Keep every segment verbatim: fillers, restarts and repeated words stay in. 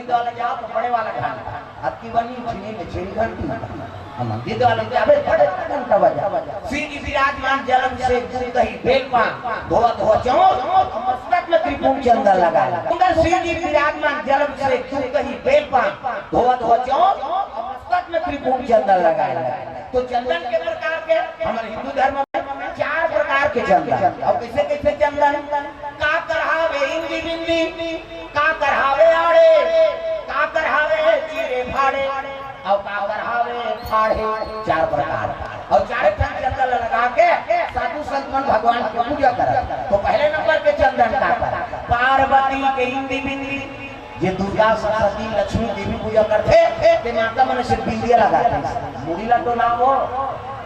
वाला जाओ तो बड़े वाला घंटा, अति बनी उठनी में छेरी घंटी। हम मंदिर वाले जाबे बड़े घंटा बजा। श्री जी विराजमान जल अभिषेक दूध दही बेल पान, धोआ धोआ चौंक, मस्तक में त्रिपुंड चंदन लगाए। उधर श्री जी विराजमान जल अभिषेक दूध दही बेल पान, धोआ धोआ चौंक, मस्तक में त्रिपुंड चंदन लगाए। तो चंदन के प्रकार के हमारे हिंदू धर्म में चार प्रकार के चंदन। अब कैसे कैसे चंदन? का करहावे इंदी बिंदी, का करहावे आड़े, का करहावे चीरे फाड़े, और का करहावे फाड़े, चार प्रकार। और चारे ठन चंदन लगा के साधु संत मन भगवान के पूजा करत। तो पहले नंबर के चंदन का कर, पार्वती के इंदी बिंदी, जे दुर्गा सरस्वती लक्ष्मी देवी पूजा करथे, ते माता मन से बिंदिया लगाथे, मुड़ी ला डोलावो,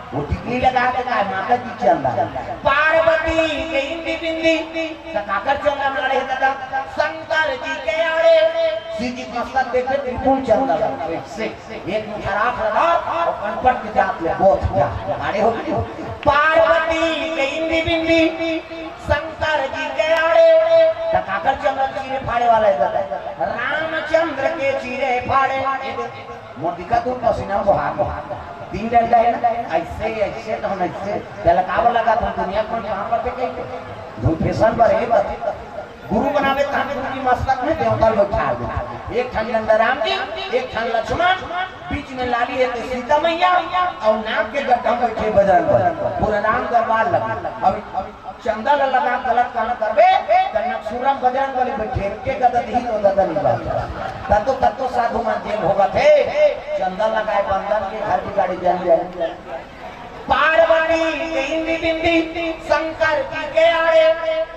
वो टिकली लगा के काय माता जी चंदन। पार्वती के इंदी बिंदी, त काकर चंदन आड़े हे दादा? शंकर जी के आड़े। श्री जी मस्तक देखे त्रिपुंड चंदन से एक मुठा राख लगा और कनपट के जात ले बोथ जा। आड़े हो गई। पार्वती के इंदी बिंदी, शंकर जी के आड़े। त काकर चंदन चीरे फाड़े वाला हे दादा? रामचंद्र के चीरे फाड़े। मोर दिखा तू पसीना बहा बहा। तीन डंडा है ना, ऐसे, ऐसे तो हम ऐसे। तेला काबर लगा तुम दुनिया को कहाँ पर देखे? धूपेशन पर हे बस। गुरु बनावे तहाँ गुरु जी मस्तक में देवता लोग ठार दे। एक ठन डंडा राम जी, एक ठन लक्ष्मण, बीच में लाली है तो सीता मैया, और नाक के गड्ढा में बैठे बजरंग बली। पूरा राम दरबार लगा। अब चंदा ल लगा गलत काम करबे, त नकसुरम बजरंग बली बइठे, के गदत ही तो ददन ही बात। तत्तो, तत्तो साधु मन जेल भोगत हे, चंदा लगाए बंदन के घर की गाड़ी जल जाए। पार्वती के इंदी बिंदी, शंकर जी के आड़े,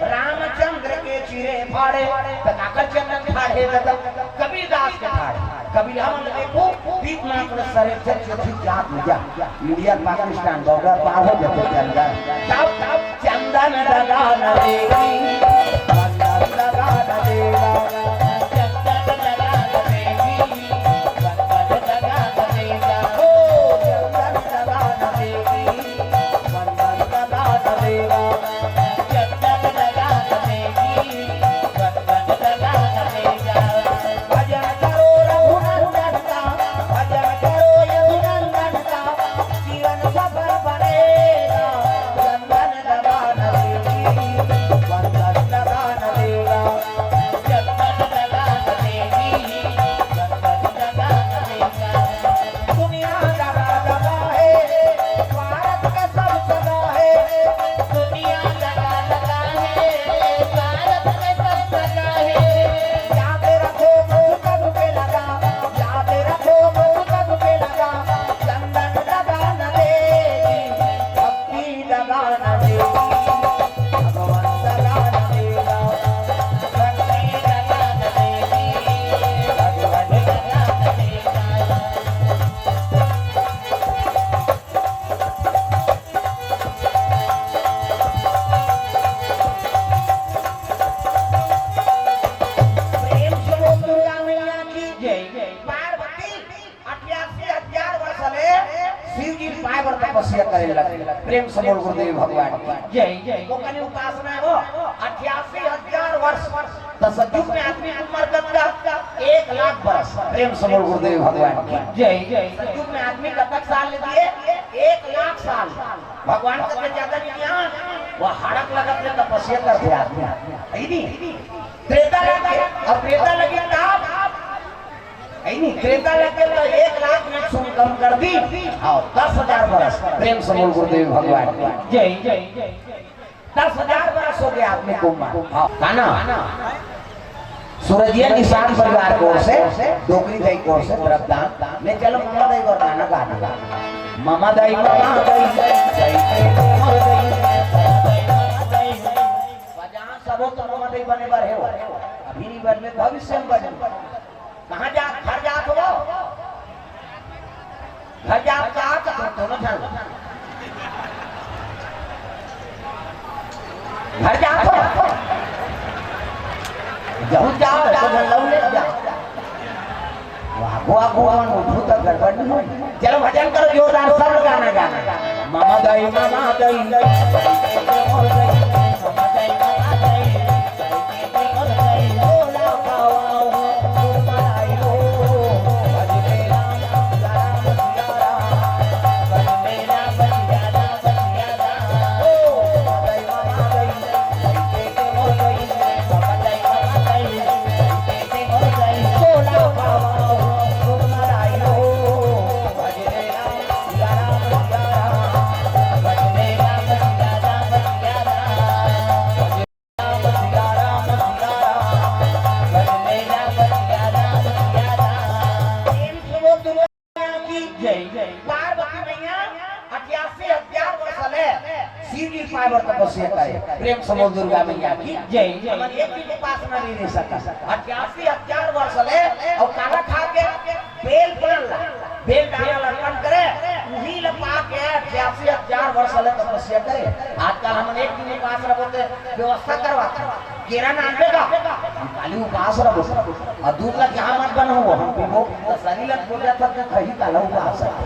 रामचंद्र के चीरे फाड़े, त काकर चंदन फाड़े ददन। कबीरदास के फाड़े। कबीर हमन देखो, दीप नाथ में सरे जग जथी जात में जा। इंडिया पाकिस्तान बॉर्डर पार हो जाते चंदन। तब, तब चंदन लगान देगी, चंदन लगान देगा, चंदन लगान देगी, चंदन लगान देगा। ओ चंदन लगान देगी, चंदन लगान देगा, चंदन लगान देगी, चंदन लगान देगा। भजन करो रघुनंदन का, भजन करो यदुनंदन का, जीवन सफल बनेगा। चंदन लगान देगी, चंदन लगान देगा, चंदन लगान देगी, चंदन लगान देगा। दुनिया दगा दगा है, भारत का सब सगा है। दुनिया दगा दगा है, भारत का सब सगा है। याद रखो मुझ कब पे लगा, याद रखो मुझ कब पे लगा। चंदन लगान देगी, भक्ति लगान देगी, भगवान लगान देगा। भक्ति लगान देगी, भगवान लगान देगा। प्रेम से बोल दुर्गा मैया की जय। पार्वती अठासी हजार वर्ष ले शिव जी पाए बर तपस्या करे लगे। प्रेम से बोल गुरुदेव भगवान की जय। जय। ओकनी उपासना हो अठासी हजार वर्ष। त सतयुग में आदमी के उम्र कतका? एक लाख बरस। प्रेम से बोल गुरुदेव भगवान की जय। जय। सतयुग में आदमी कतक साल ले दिए? एक लाख साल। भगवान कते ज्यादा नहीं किया, वो हड़क लगत ले तपस्या करते आदमी। है नहीं? त्रेता लगे, अब त्रेता लगी ताप। है नहीं? त्रेता लगे तो एक लाख में सुन कम कर दी। आओ, दस हजार बरस। प्रेम से बोल गुरुदेव भगवान की जय। जय। दस हजार बरस हो गया आपने को मार। हाँ, है ना? सूरजिया निषाद परिवार की ओर से, डोकरी दाई की ओर से, द्रव्यदान में चलो ममा दाई को गाना गा दो। ममा दाई, ममा दाई, दाई, दाई, ममा दाई, ममा दाई। बजान सबो तो ममा दाई बने बर हे हो। अभी नहीं बन में भविष्य में बने। कहाँ जा, घर जात हो? घर जात का, तो दोनों झन घर जात हो? जहूँ जाओ, तो घर लौट ले जाओ। वाह, वाह, वाह, वाह, भूत गड़बड़ नहीं हो। चलो भजन करो जोरदार, सब गाना गाना। ममा दाई, ममा दाई, ममा दाई, ममा दाई। जय, जय। पार्वती मैया अठासी हजार वर्ष ले शिव जी पाए बर तपस्या करे। प्रेम से बोल दुर्गा मैया की जय। हमन एक दिन उपास न रहि सकन। अठासी हजार वर्ष ले अउ काला खा के बेल पान ला, बेल डाला ला अर्पण करे, उही ला पा के अठासी हजार वर्ष ले तपस्या करे। आजकल हमन एक दिन उपास रहिबो ते व्यवस्था करवाथन। केरा नानबे का, हम काली उपास रहिबो। अउ दूध ला जहाँ मत बनाओ, हम पीबो, त शरीर ला बोल जात हे, त खही काला उपास रहिबो।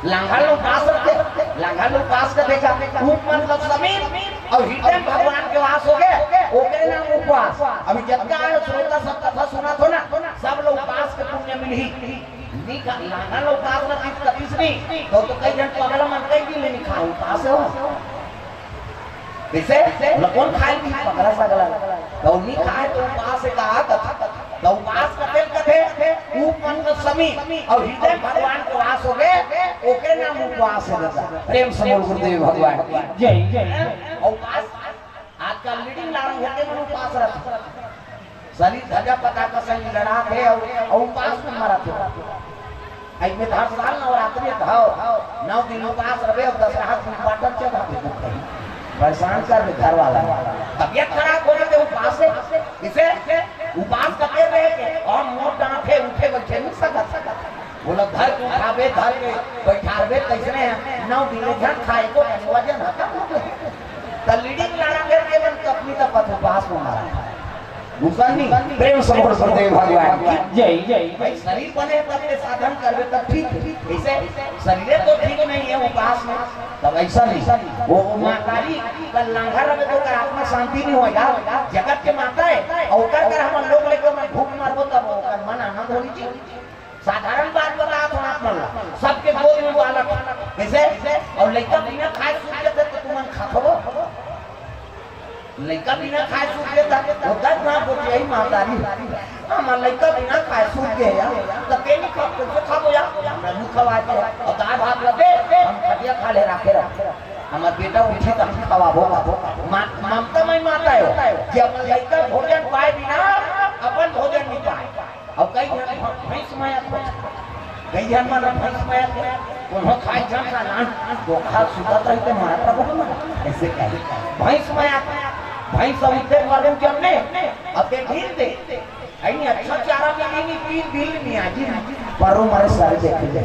लांघा ला उपास रहिथे, लांघा ला उपास कर देखा, उप मतलब समीप, अउ हृदय में भगवान के वास होगे, ओकरे नाम उपवास। अभी जतका श्रोता सब कथा सुनत हो ना, सब ला उपास के पुण्य मिलही। नी खा, लांघा ला उपास रहिथे, कतिस नी, त, त कई झन पगला मन कई दिन ले नी खाय, उपास हे वो। कइसे? बोला, कोन खाय नी पगला सगला? त नी खाय त उपास हे का कथा? त उपास कथे कथे, उप मतलब समीप, अउ हृदय में भगवान के वास होगे, ओकरे नाम उपवास हे। प्रेम से बोल गुरुदेव भगवान की जय। अउ उपास, आजकल leading लाड़ू होथे मन उपास रहिथे। शरीर धजा पताका संग लड़ाथे अउ, अउ उपास में मरथे। अई में हर साल नवरात्रि हव, नौ दिन उपास रहिबे अउ दसरहा दिन पाटन चढ़ा दे दुख कही। परेशान कर दे घर वाला। तबियत खराब होगे ते उपास हे। कइसे? उपास करते रहे के अउ मोर डांटे उठे बइठे नी सकत। बोला धर के उठाबे, धर के बइठाबे, कइसने हे? नौ दिन ले झन खाय एको, वजन हटा हो गए। त leading लाड़ा करके मन कपनी त पथ उपास में मरा। गुस्सा नहीं, प्रेम से बोल सकते हैं भगवान की जय, जय। भाई, शरीर बने तब के साधन करबे तब ठीक हे। कइसे? शरीर तो ठीक नहीं हे उपास में, तब अइसा नहीं। वो, वो महतारी का लांघा रहिबे त ओकर आत्मा शांति नहीं होय। जगत के माता हे, अउ ओकर कर हमन लोग लेके हमन भूख मरबो तब ओकर मन आनंद होही जी। साधारण बात बताथों आप मन ला, सबके गोद में बालक हे। कइसे? अउ लइका बिना खाय सूत जाथे त तुमन खाथो? लइका बिना खाय सूत जाथे, वो दस गाँव गोठियाही महतारी। हमर लइका बिना खाय सूत गे यार, त के नी खा, कइसे खाबो यार? हमरा नी खवाय के, अउ दाल भात ला दे, हम खटिया खाल्हे राखे रहो। हमर बेटा उठही त हम खवाबो। मा-, ममता मई माता हे वो, जे अपन लइका भोजन पाय बिना अपन भोजन नी पाय। अउ कई झन भ-, भैंस माया खोज। कई झन मन भैंस माया खोज। कोनो खाय झन का नान, धोखा सुतत रही त मारत रहो ना। अइसे कहे। भैंस माया खोज। भैंस अउ इतने मालूम कि हमने, अब ते ढील दे। अई नी अच्छा चारा मिली नी, तीन दिन नी आजी। परो मारे सारे देखे दे।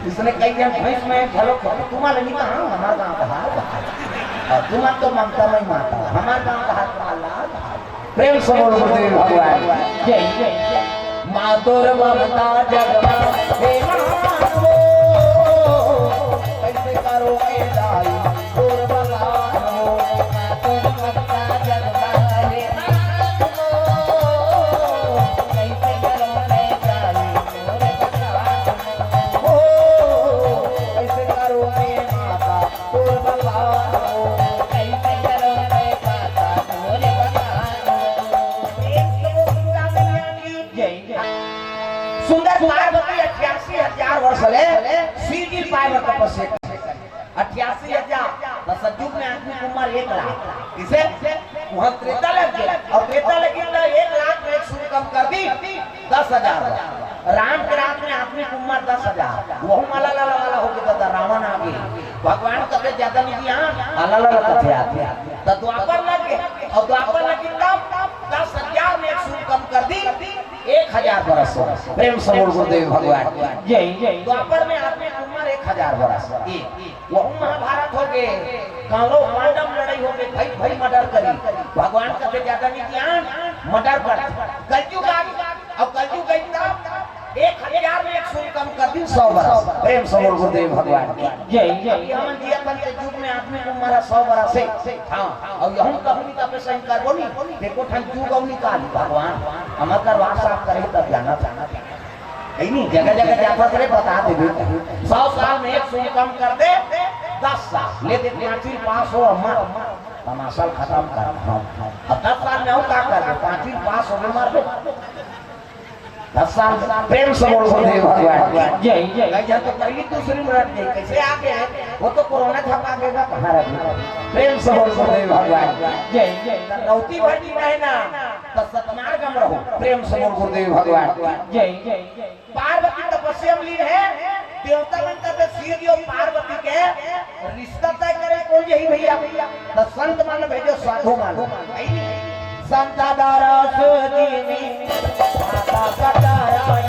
इसने कई झन भैंस माया घलो खोज। तुम्हारे नी कहा, हमार गाँव का हाल बा। अउ तुम्हार तो ममता मई माता, हमार गाँव का हाल बा। प्रेम से बोल गुरुदेव भगवान की जय। मातुर ममता जगमा हे मानवो, कैसे करो ए दाई तोर बखान हो। मातुर ममता जगमा हे मानवो, कैसे करो ए दाई तोर बखान हो। कैसे करो ए माता तोर बखान हो। कैसे करो ए माता तोर बखान हो। सुंदर पार्वती अठासी हजार वर्ष ले शिव जी पाए बर तपस्या करे। अठासी हजार, त सतयुग में आदमी के उम्र एक लाख। कइसे? वहाँ त्रेता लग गे, अउ त्रेता लगे त एक लाख में एक शून्य कम कर दी, दस हजार। राम के राज में आदमी के उम्र दस हजार, वहू माला लाला वाला हो गे, त रावण आ गे। भगवान कथे ज्यादा नहीं दिया, आला लाला कथे आदमी। त द्वापर लग गे, अउ द्वापर लगे तब दस हजार में एक शून्य कम कर दी, एक हजार बरस हो। प्रेम से बोल गुरुदेव भगवान की जय। द्वापर में आदमी के उम्र एक हजार बरस। एक, वहू महाभारत हो गे, कौरव पांडव लड़ाई हो गे, भाई भाई मर्डर करी। भगवान कथे ज्यादा नहीं ज्ञान, मर्डर कर। कलयुग आ गे, अउ कलयुग आई तब एक हजार में एक शून्य कम कर दी, सौ बरस। प्रेम से बोल गुरुदेव भगवान की जय। अभी हमन जियत हन ते युग में आदमी के उम्र हे सौ बरस हे। हाँ, अउ यहू कहूँ नहीं तबे सही करबो नहीं। देखो ठन युग अउ निकाल भगवान, हमर करवा साफ करे तब जाना, जाना, जाना। कहीं नहीं, जगह जगह जाता सरे बता देबे। सौ साल में एक शून्य कम कर दे, दस साल ले दे, पाँचवीं पास हो अम्मा, तमाशा खत्म कर। हाँ, हाँ। अब दस साल में हम का कर दे, पाँचवीं पास हो गए, मार दे। दस साल प्रेम से बोल गुरुदेव भगवान की जय, जय। कई झन तो पहली दूसरी में रह गए, कैसे आ गए? वो तो कोरोना छपा देगा, कहाँ रह गए? प्रेम से बोल गुरुदेव भगवान की जय, जय। रौती भर की महीना, सतमार्ग म रहो। प्रेम से बोल गुरुदेव भगवान की जय। पार्वती तपस्या म लीन हे, देवता मन का तो शिव जी अउ पार्वती के रिश्ता तय करे कोन जही भैया, त संत मन भेजो, साधु मन। संत दरस दीनी, माता कटाराई।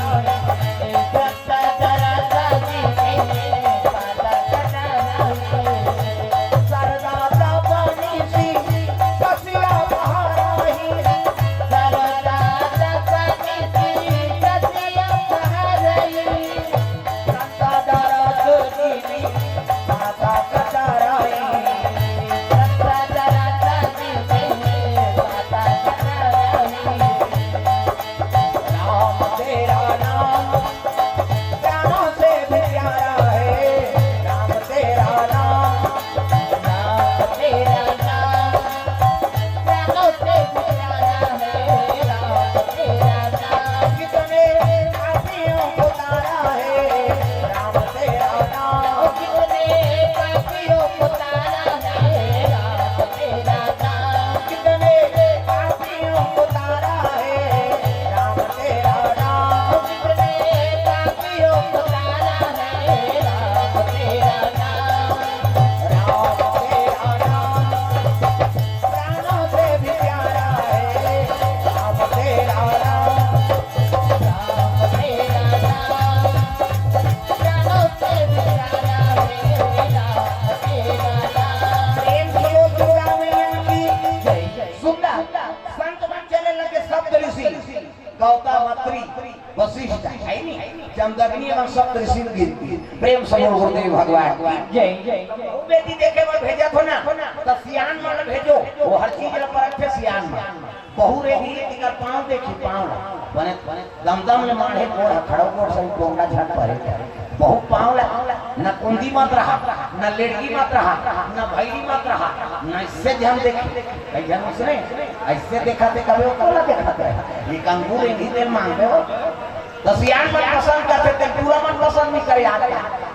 संत मन चले लगे सप्त ऋषि, गौतम, अत्रि, वशिष्ठ, हे नी? जमदग्नि एवं सप्त ऋषि की प्रेम से बोल गुरुदेव भगवान की जय। बेटी देखे बर भेजत हो ना, त सियान मन भेजो, वो हर चीज ल परखथे सियान मन। बहू रे भी एकर पाँव देखी, पाँव बने दमदम ले माढ़े गोड़ ह, खड़ो गोड़ सही टोंगा झट परे। बहू पाँव ला, न कुंदी मत रहा, न लेड़गी मत रहा, न भैरी मत रहा, न इससे ध्यान देखे। कई झन उसने ऐसे देखा थे, कभी वो कोला देखा थे, ये कंगूर इन्हीं तेल मांगते हो। तो सियान मन पसंद करथे, तेल पूरा मन पसंद नहीं करे। आज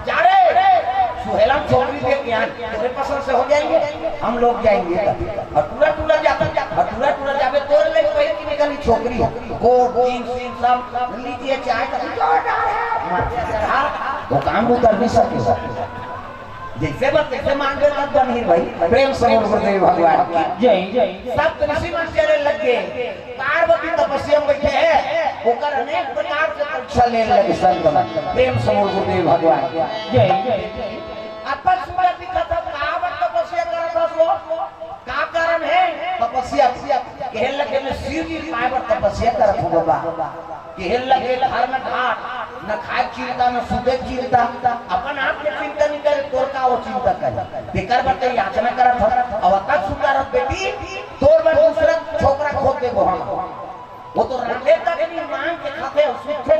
जा रे, सुहेलम छोकरी देख के आन, तेरे पसंद से हो जाएंगे, हम लोग जाएंगे। और टूरा टूरा जाता, और टूरा टूरा जाबे, तोर ले कोई की निकली छोकरी हो, कोट, जींस, जींस सब लीजिए, चाहे तो जोरदार है, मत चढ़ा, वो काम उतर नहीं सके। जैसे बस तैसे मांगे तब बन ही भाई। प्रेम से बोल गुरुदेव भगवान की जय। सप्त ऋषि मन चले लग गए, पार्वती तपस्या में बैठे हैं, ओकर अनेक प्रकार से परीक्षा लेने लगे संत मन। प्रेम से बोल गुरुदेव भगवान की जय। अपन सुंदर दिखत हो, काबर तपस्या करत हो सो? का कारण है तपस्या? कहे लगे में शिव जी पाए बर तपस्या करत हो बाबा। कहे लगे घर में घाट, न खाए चिंता, न सुते चिंता, अपन आप के चिंता नहीं करे, तोर का वो चिंता करे? तेकर बर ते याचना करत हो। अब तक सुंदर हो बेटी, तोर बर दूसरा छोकरा खोज देबो हम। वो तो रांधे तक नहीं, मांग के खाथे अउ सुते।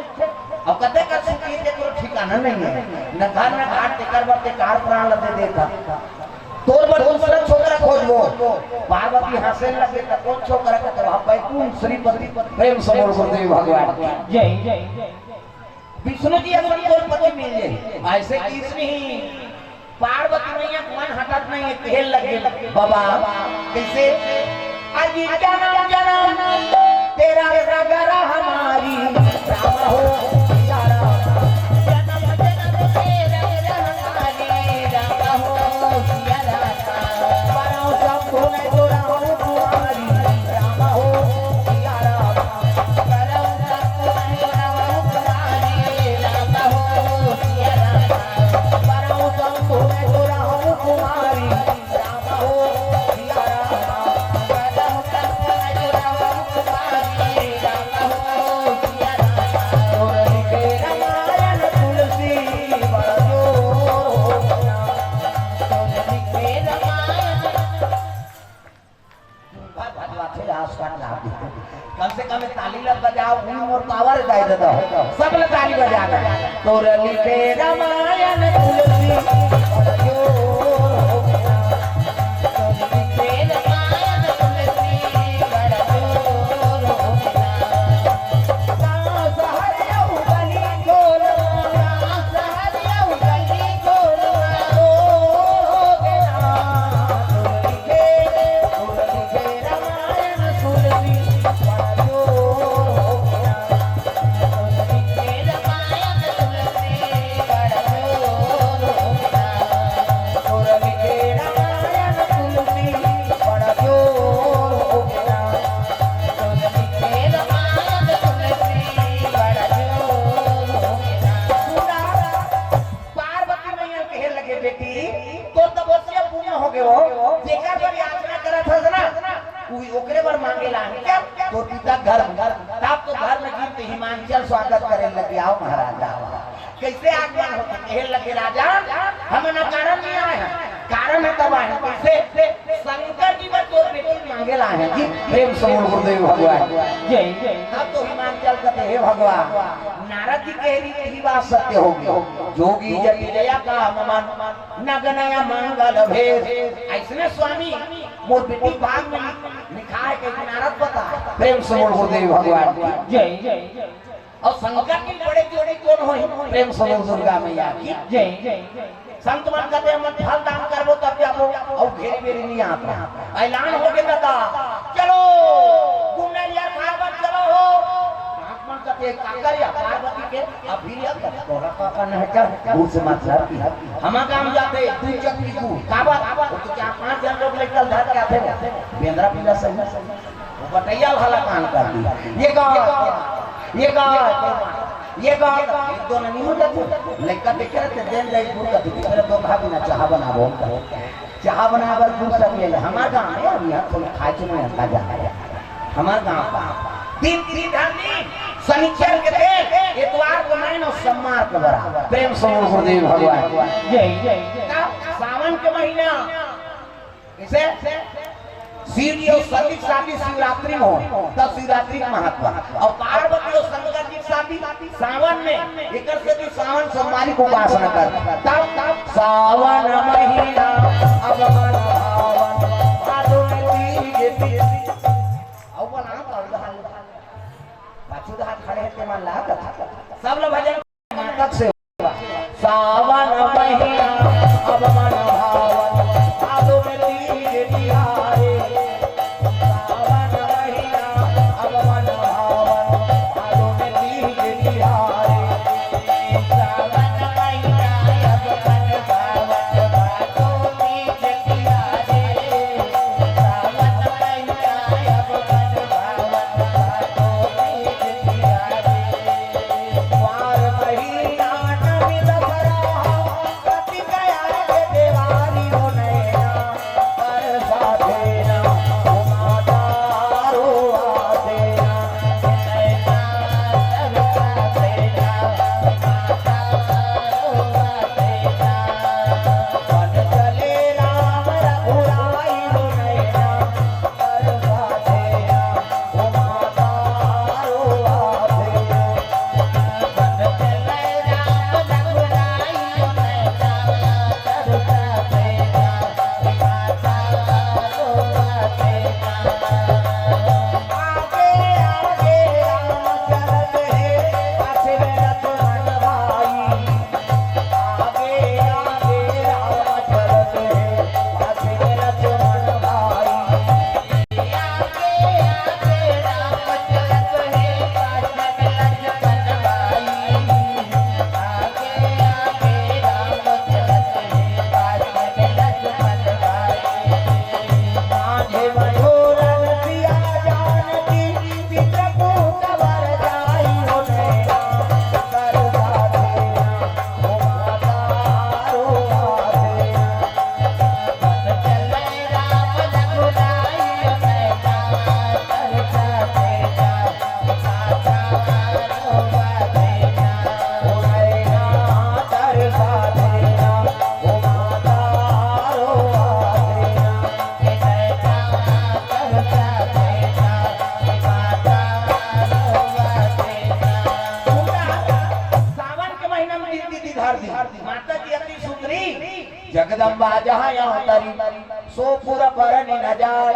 अब कते का सुखी के कोई ठिकाना नहीं है, न घर न घाट, तेकर बर ते कार प्राण ल दे देता। तोर बर दूसरा छोकरा खोजबो। पार्वती हंसे लगे त कोन छोकरा के तो हम बैकुंठ श्रीपति। प्रेम से बोल गुरुदेव भगवान की जय। विष्णु जी असन तोर पति मिल जाए, ऐसे किस नहीं। पार्वती मैया के मन हटत नहीं है, कहे लगे बाबा, कैसे? अजी जन्म जन्म तेरा रगरा हमारी, राम हो सिया राम। जन्म जन्म तेरा रगरा हमारी, राम हो सिया राम। परम शंभु में तो राम कुमारी, राम हो सिया राम। परम शंभु में तो राम कुमारी, राम हो सिया राम। परम शंभु में तो राम कुमारी। कम से कम ताली ला बजाओ, उन मोर पावर जाए दादा हो। सब ला ताली बजाना। तोर लिखे रामायण तुलसी बड़ा जोर हो गया। तोर लिखे रामायण तुलसी बड़ा जोर हो गया। गाँव शहर अउ गली टोला, गाँव शहर अउ गली टोला हो गया। तोर लिखे, तोर लिखे रामायण तुलसी बड़ा स्वागत करे लगे, "आओ महाराज, आओ।" कइसे आगमन होथे? कहे लगे, "राजा, हमन अकारण नइ आए हन, कारण हे तब आए हन।" कइसे? "शंकर जी बर तोर बेटी मांगे ला आए हन जी।" प्रेम से बोल गुरुदेव भगवान। जय। तब तो हिमांचल कथे, "हे भगवान, नारद जी कहे रहिन, यही बात सत्य होगे। जोगी जटिलया कहत मन, नगनया मंगल भेद।" अइसने स्वामी, मोर बेटी भाग में लिखाय कहिके नारद बताय। प्रेम से बोल गुरुदेव भगवान की। जय। अउ शंकर जी बड़े जोड़ी कोन होही? प्रेम से बोल दुर्गा मैया की। जय। संत मन कथे, "हमन फल दान करबो तब जाबो," अउ घेरी बेरी नइ आत रहा। ऐलान होगे दादा, "चलो, गुमनरियर खाए बर चलो हो।" संत मन कथे, "काकर या पार्वती के?" "अभी या कर, तोला काकर नहीं कर, दूर से मतलब की। हमर गांव जाथे, दू चक्की गुड़, काबर? वो तो चार पांच झन लोग लेकर धर के आथे, बेंदरा पीला सही।" वो बटैया वाला काम कर दी। ये गाय, ये गाय, ये गाय, एक दो नहीं हो जाते। लड़का देखे रहते, देन जाई गुड़ का, दूसरे दो भाग ना चाह बनाबो। चाह बनाए बर गुड़ सब ले ले। हमार गांव में अभी यहाँ थोड़ा खाए चुने अंदाजा है। हमार गांव का दिन, दिन धरनी, शनिचर के दिन, एतवार को नैन अउ सोमवार के बराबर। प्रेम से बोल गुरुदेव भगवान। जय, जय। तब सावन के महीना, कइसे? शिव जी अउ सती के शादी शिवरात्रि में होय, तब शिवरात्रि के महत्व। अउ पार्वती अउ शंकर जी के शादी सावन में, एकर सेती सावन सोमवारी के उपासना कर। तब, तब सावन महीना अब मन भावन, भादो में तीज, तीज। अउ बना, अउ बना। पाछू डहार खड़े हे, ते मन ला कथा। सब ला भजन मातक से। सावन महीना अब मन भावन, भादो में तीज तिहारे। सावन महीना अब मन भावन, भादो में तीज तिहारे। सावन महीना अब मन भावन, भादो तीज तिहारे। सावन महीना अब मन भावन, भादो तीज तिहारे। सावन के महीना में दीदी, दीदी धार दी। माता जी अति सुंदरी, जगदम्बा जहाँ यहाँ तरी, सो पुर बरनि न जाय।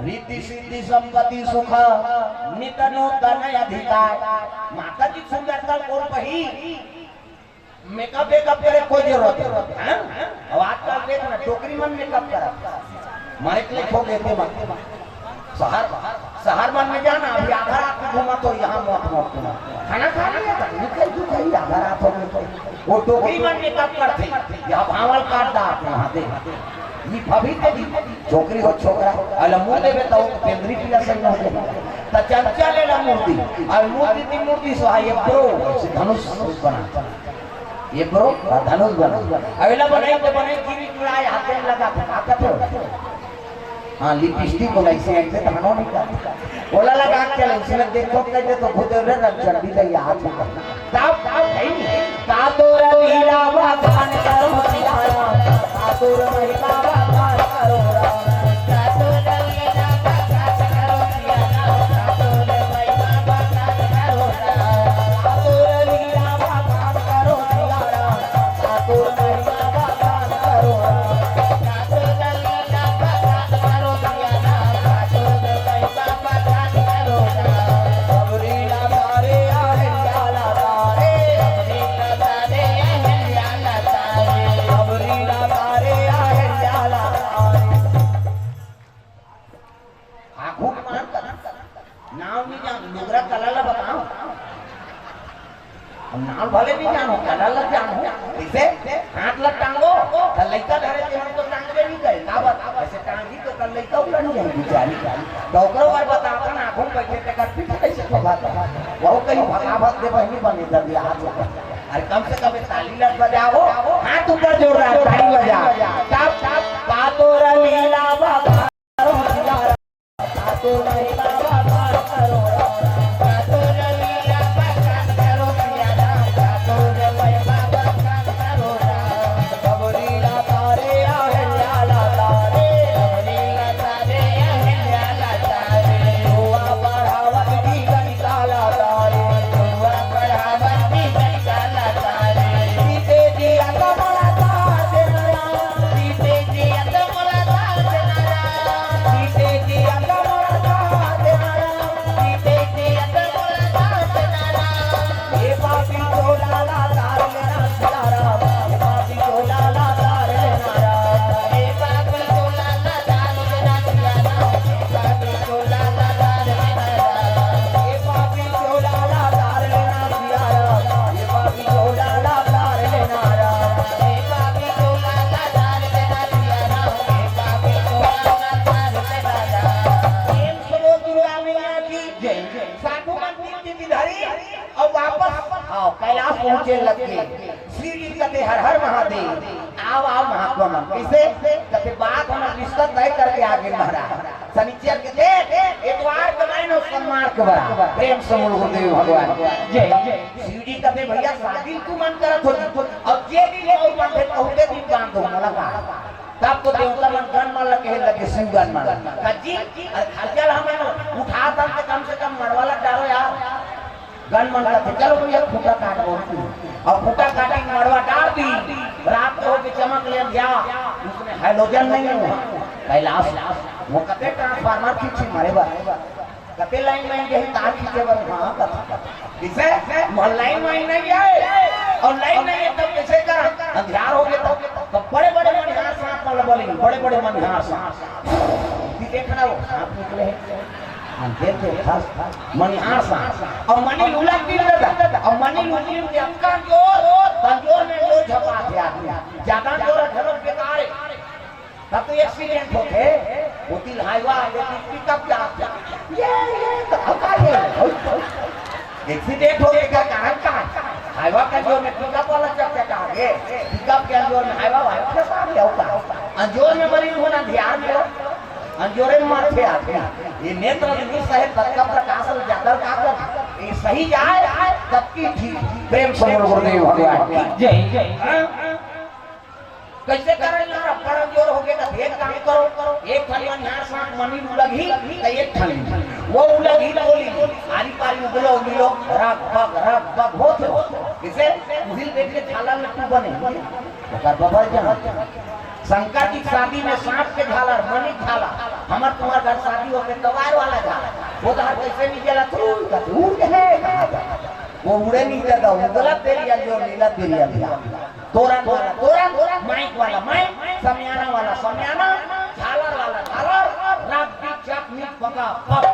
रिद्धि सिद्धि संपत्ति सुख, नित नूतन अधिकार। माता जी सुंदरता कोन पही? मेकअप वेकअप करे कोई जरूरत नहीं, हैं? अब आजकल देख ना, टोकरी मन मेकअप करत, मारे के लिए खो देते मत। शहर, शहर मन में जाना, अभी आधा रात में घूमा तो यहाँ मौत, मौत, मौत। खाना खा लिया था, निकल तू कहीं आधा रात हो गई तो। वो टोकरी मन मेकअप करते, यहाँ भावल काट डालते, वहाँ दे। ये भाभी तेरी छोकरी हो छोकरा, अला मुंह देवे तो केंद्री पिया संग हो गए। त चंचल एला मूर्ति, और मूर्ति ती मूर्ति सो ये ब्रो, से धनुष बना। ये ब्रो, धनुष बना। अगला बनाई तो बनाई, गिरी गुड़ाए, हाथे में लगा, ताकत हो। हाँ, लिपस्टिक को लाइसे ऐसे धानो नहीं कर। बोला लगा के चले, उसने देखो कहते तो खुद रे रंग चढ़ भी गई हाथ में। तब, तब नहीं। का तोरा लीला बखान करो सियारा, का तोर महिमा बखान करो राम। का तोरा लीला बखान करो सियारा, का तोर महिमा बखान करो राम। का तोरा लीला बखान करो सियारा, का तोर महिमा बखान करो राम। आघू के मान कर। नाम नहीं जान, लुगरा कला ला बताओ। हम नाम भले नहीं जानो, कला ला जानो। इसे हाथ ला टांगो, त लइका धरे के हम तो टांगबे नहीं करे। का बात? ऐसे टांगी तो कल लइका उलट जाए बेचारी। तो ओकरो बार बताता ना, आघू में बैठे तेकर पीठ कैसे ठोकाता। वो कहीं भगावत दे बहिनी बने दबिया हाथ ऊपर। अरे कम से कम एक ताली लग बजाओ, हाथ ऊपर जोरदार ताली बजा। तब, तब, का तोरा लीला बा कैलाश पहुंचे लग गे। शिव जी कथे हर हर महादेव। आव आव महात्मा मन। कइसे? कथे बात हमर रिश्ता तय करके आगे महाराज। शनिचर के देख, एतवार के मायने सोमवार के बराबर। प्रेम से बोल गुरुदेव भगवान जय। शिव जी कथे भैया शादी तू मन करत हो, अब जे दिन हो बांधे कहते दिन बांधो मुलाकात। तब तो देवता मन गण मन लगे लगे शिव गण मन। कज्जी, अरे खर्चा ला हमन उठा तब से कम से कम मड़वा लग डालो यार। गन मन कथे चलो भैया खूंटा काट बोलती। अब खूंटा काटी मड़वा डाल दी। रात को होके चमक ले अंधिया। उसमें हैलोजन नहीं हुआ। कैलाश वो कते ट्रांसफार्मर खींची मारे बर। कते लाइन में यही तार खींचे बर। हाँ कथे किसे? वहाँ लाइन वाइन नहीं है। और लाइन नहीं है तब कैसे करा? अंधियार हो गया तब। तो बड़े बड़े मनिहार सांप वाला बोलेंगे, बड़े बड़े मनिहार सांप। भी देख रहा हो सांप निकले हैं। अंधेर के फंस मनिहार सांप। और मनी लूला पी लेता। और मनी लूली में अतका जोर, तंजोर में जोर झपा थे आदमी। ज्यादा जोर है, घरों बेकार है। तब तो एक्सीडेंट होते। होती हाईवा, लेकिन पिकअप क्या? ये, ये तो हल्का ये। एक्सीडेंट हो गया, कारण का? हाईवा का जोर में पिकअप वाला चक चका आगे। पिकअप के अंजोर में हाईवा वाला फंसा गया होता। अंजोर में मरीज होना ध्यान दो। अंजोरे में मारथे आदमी। ये नेत्र नहीं सहे तब का प्रकाश ज्यादा का कर। ये सही जाए तब की ठीक। प्रेम से बोल गुरुदेव भगवान की जय। हाँ? कैसे करे यार? बड़ा जोर हो गया तो एक काम करो, एक ठन मनिहार सांप मनी उलगही तो एक ठन वो उलगही तो बोली आरी पारी उगलो उगलो रग बग रग बग होत हो। किसे? उहिल देख के झाला लट्टू बने। ओकर बबर जहाँ शंकर जी शादी में सांप के झालर, मनी झाला। हमर तुम्हार घर शादी होके दवार वाला झाला। वो तो हर कैसे नहीं गेला तू, का दूर के है, कहाँ पर? वो उड़े नहीं देता, उगला तेरी अंजोर, लीला तेरी अंजोर। तोरन वाला तोरन, माइक वाला माइक, समियाना वाला समियाना, झालर वाला झालर, रग बिग चक मिक पका पक।